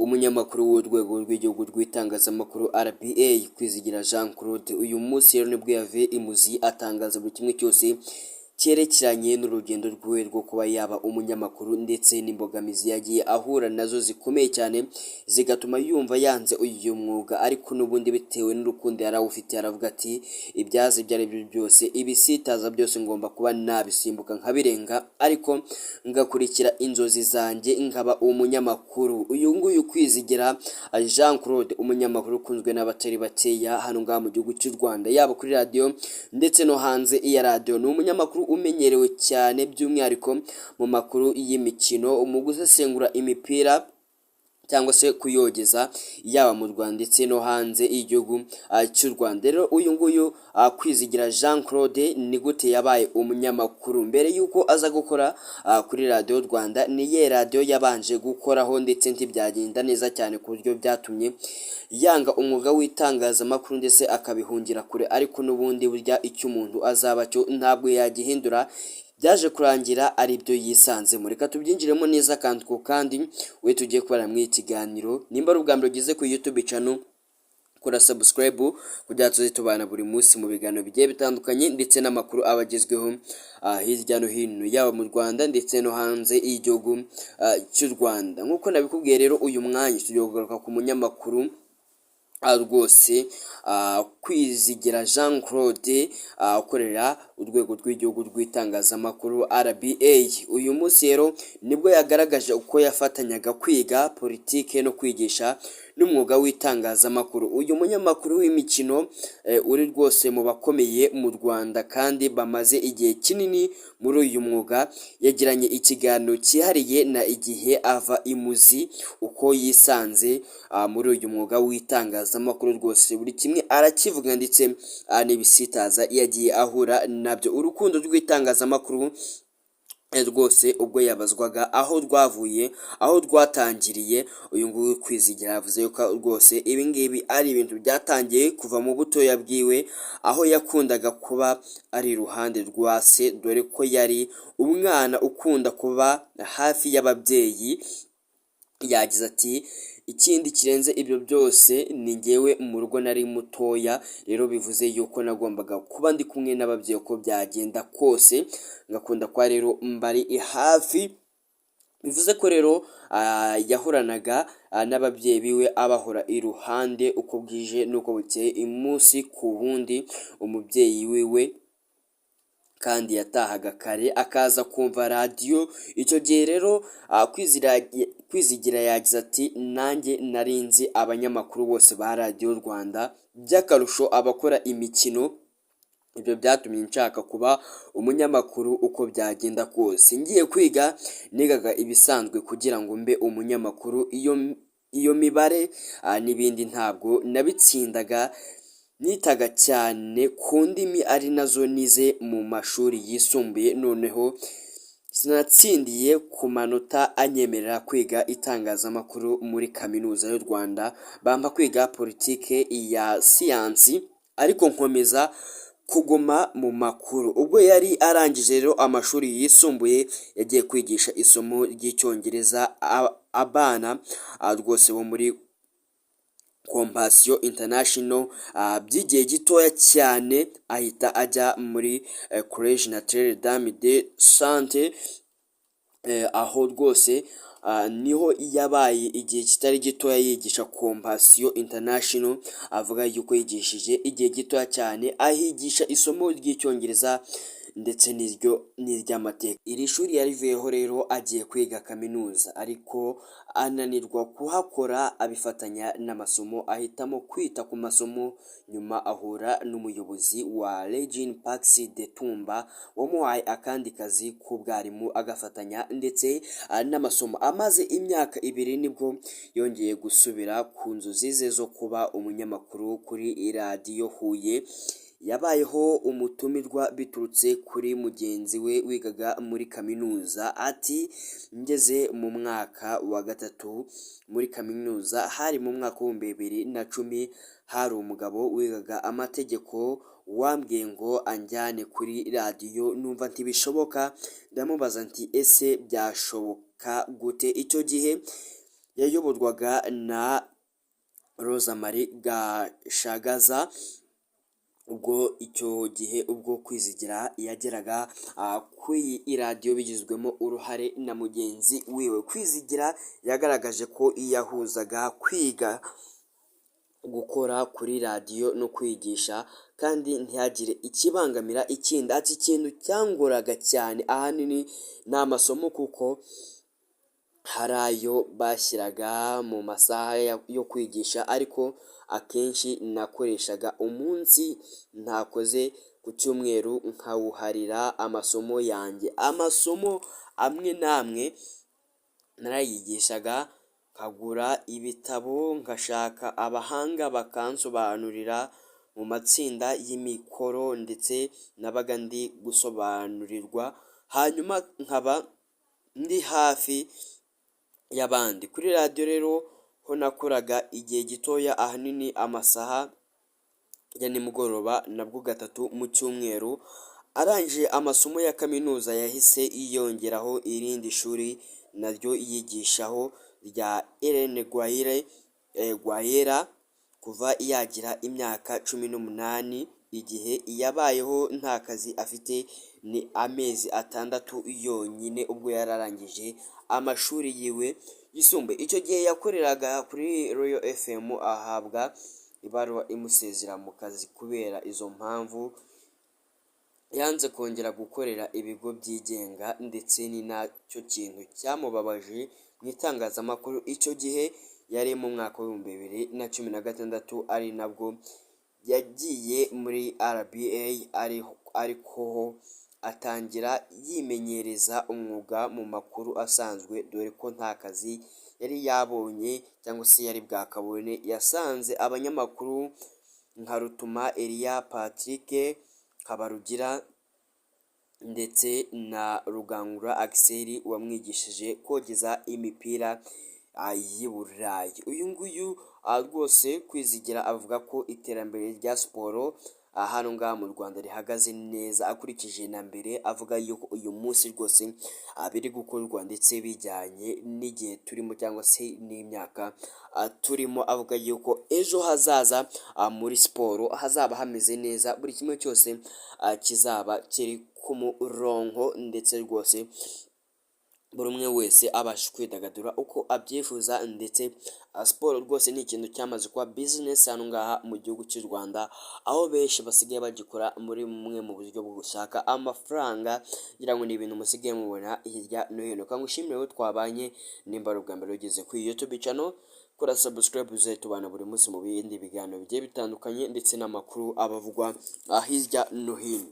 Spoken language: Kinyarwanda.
Umunyamakuru w'urwego rw'igihugu rw'itangazamakuru RBA, Kwizigira Jean Claude, uyu munsi rero nibwo yavuye imuzi atangaza buri kimwe cyose cyerekeranye n'urugendo rwe rwo kuba yaba umunyamakuru, ndetse n'imbogamizi yagiye ahura nazo zikomeye cyane zigatuma yumva yanze uyu mwuga. Ariko n'ubundi bitewe n'urukundo yari awufitiye, aravuga ati: "Ibyaza ibyo ari byo byose, ibisitaza byose, ngomba kuba nabisimbuka nkabirenga, ariko ngakurikira inzozi zanjye nkaba umunyamakuru." Uyu nguyu Kwizigira Jean Claude, umunyamakuru ukunzwe n'abatari bakeya hano ngaha mu gihugu cy'u Rwanda, yaba kuri radiyo ndetse no hanze ya radiyo, ni umunyamakuru umenyerewe cyane by'umwihariko mu makuru y'imikino, mu gusesengura imipira cyangwa se kuyogeza, yaba mu Rwanda ndetse no hanze y'igihugu cy'u Rwanda. Rero uyu nguyu Kwizigira Jean Claude, ni gute yabaye umunyamakuru? Mbere y'uko aza gukora kuri Radiyo Rwanda, ni ye radiyo yabanje gukoraho, ndetse ntibyagenda neza cyane ku buryo byatumye yanga umwuga w'itangazamakuru ndetse akabihungira kure. Ariko n'ubundi burya icyo umuntu azaba cyo ntabwo yagihindura, byaje kurangira ari byo yisanzemo. Reka tubyinjiremo neza kandi ku kandi we tugiye kubara muri iki kiganiro. Nimba ari ubwa mbere ugeze ku YouTube channel, kora subscribe kugira tuze tubana buri munsi mu biganiro bigiye bitandukanye ndetse n'amakuru aba agezweho hirya no hino, yaba mu Rwanda ndetse no hanze y'igihugu cy'u Rwanda. Nk'uko nabikubwiye rero, uyu mwanya tugiye kugaruka ku munyamakuru rwose Kwizigira Jean Claude, ukorera urwego rw'igihugu rw'itangazamakuru RBA. Uyu munsi rero nibwo yagaragaje uko yafatanyaga kwiga politike no kwigisha n'umwuga w'itangazamakuru. Uyu munyamakuru w'imikino uri rwose mu bakomeye mu Rwanda kandi bamaze igihe kinini muri uyu mwuga, yagiranye ikiganiro cyihariye na Igihe, ava imuzi uko yisanze muri uyu mwuga w'itangazamakuru. Rwose buri kimwe arakivuga, ndetse n'ibisitaza yagiye ahura nabyo. Urukundo rw'itangazamakuru rwose, ubwo yabazwaga aho rwavuye, aho rwatangiriye, uyu nguyu Kwizigira yavuze yuko rwose ibi ngibi ari ibintu byatangiye kuva mu butoya bwiwe, aho yakundaga kuba ari iruhande rwa se, dore ko yari umwana ukunda kuba hafi y'ababyeyi. Yagize ati: "Ikindi kirenze ibyo byose, ni ngewe mu rugo nari mutoya. Rero bivuze yuko nagombaga kuba ndi kumwe n'ababyeyi uko byagenda kose, ngakunda kuba rero mbari hafi." Bivuze ko rero yahoranaga n'ababyeyi biwe, abahora iruhande uko bwije n'uko bukeye, umunsi ku wundi. Umubyeyi wiwe kandi yatahaga kare akaza kumva radiyo. Icyo gihe rero Kwizigira yagize ati: "Nanjye nari nzi abanyamakuru bose ba Radiyo Rwanda, by'akarusho abakora imikino. Ibyo byatumye nshaka kuba umunyamakuru uko byagenda kose. Ngiye kwiga, nigaga ibisanzwe kugira ngo mbe umunyamakuru. Iyo mibare n'ibindi ntabwo nabitsindaga. Nitaga cyane ku ndimi, ari nazo nize mu mashuri yisumbuye. Noneho sinatsindiye ku manota anyemerera kwiga itangazamakuru muri Kaminuza y'u Rwanda, bampa kwiga politike ya siyansi, ariko nkomeza kuguma mu makuru." Ubwo yari arangije rero amashuri yisumbuye, yagiye kwigisha isomo ry'Icyongereza abana rwose bo muri Compassion International by'igihe gitoya cyane, ahita ajya muri Collège Notre Dame de Sante, aho rwose niho yabaye igihe kitari gitoya yigisha Compassion International. Avuga yuko yigishije igihe gitoya cyane, ahigisha isomo ry'Icyongereza ndetse n'iryo n'iry'amateka. Iri shuri yarivuyeho rero agiye kwiga kaminuza, ariko ananirwa kuhakora abifatanya n'amasomo, ahitamo kwita ku masomo. Nyuma ahura n'umuyobozi wa Regina Pacis de Tumba, wamuhaye akandi kazi k'ubwarimu, agafatanya ndetse n'amasomo. Amaze imyaka 2 nibwo yongeye gusubira ku nzozi ze zo kuba umunyamakuru kuri Radiyo Huye. Yabayeho umutumirwa biturutse kuri mugenzi we wigaga muri kaminuza. Ati: "Ngeze mu mwaka wa gatatu muri kaminuza, hari mu mwaka w'2010, hari umugabo wigaga amategeko wambwiye ngo anjyane kuri radiyo. Numva ntibishoboka, ndamubaza nti: 'Ese byashoboka gute?' Icyo gihe Yayoborwaga na Rosemarie Gashagaza. Ubwo icyo gihe ubwo Kwizigira yageraga kuri iyi radiyo bigizwemo uruhare na mugenzi wiwe. Kwizigira yagaragaje ko yahuzaga kwiga, gukora kuri radiyo no kwigisha, kandi ntihagire ikibangamira ikindi. Ati: "Ikintu cyangoraga cyane ahanini ni amasomo, kuko hari ayo bashyiraga mu masaha yo kwigisha, ariko akenshi nakoreshaga umunsi ntakoze ku cyumweru nkawuharira amasomo yanjye. Amasomo amwe n'amwe narayigishaga, nkagura ibitabo, ngashaka abahanga bakansobanurira mu matsinda y'imikoro, ndetse nabaga ndi gusobanurirwa, hanyuma nkaba ndi hafi y'abandi. Kuri radiyo rero ho nakoraga igihe gitoya, ahanini amasaha ya nimugoroba, nabwo gatatu mu cyumweru." Arangije amasomo ya kaminuza yahise yongeraho irindi shuri naryo yigishaho rya Ellen Guayera. Kuva yagira imyaka 18, igihe yabayeho nta kazi afite ni amezi 6 yonyine ubwo yari arangije amashuri yiwe yisumbuye. Icyo gihe yakoreraga kuri Royal FM, ahabwa ibaruwa imusezera mu kazi kubera izo mpamvu. Yanze kongera gukorera ibigo byigenga, ndetse ni nacyo kintu cyamubabaje mu itangazamakuru. Icyo gihe yari mu mwaka w'2016, ari nabwo yagiye muri RBA, ariko ho atangira yimenyereza umwuga mu makuru asanzwe, dore ko nta kazi yari yabonye cyangwa se yari bwakabone. Yasanze abanyamakuru nka Rutuma Elia, Patrick Habarugira ndetse na Rugangura Axel wamwigishije kogeza imipira y'i Burayi. Uyu nguyu rwose Kwizigira avuga ko iterambere rya siporo hano ngaha mu Rwanda rihagaze neza akurikije na mbere. Avuga yuko uyu munsi rwose biri gukorwa ndetse bijyanye n'igihe turimo cyangwa se n'imyaka turimo. Avuga yuko ejo hazaza muri siporo hazaba hameze neza, buri kimwe cyose kizaba kiri ku murongo, ndetse rwose buri umwe wese abasha kwidagadura uko abyifuza. Ndetse siporo rwose ni ikintu cyamaze kuba business hano ngaha mu gihugu cy'u Rwanda, aho benshi basigaye bagikora muri bumwe mu buryo bwo gushaka amafaranga. Ngira ngo ni ibintu musigaye mubona hirya no hino. Kangushimire wowe twabanye. Nimba ari ubwa mbere ugeze kuri YouTube channel, kora subscribe, uze tubana buri munsi mu bindi biganiro bigiye bitandukanye ndetse n'amakuru abavugwa hirya no hino.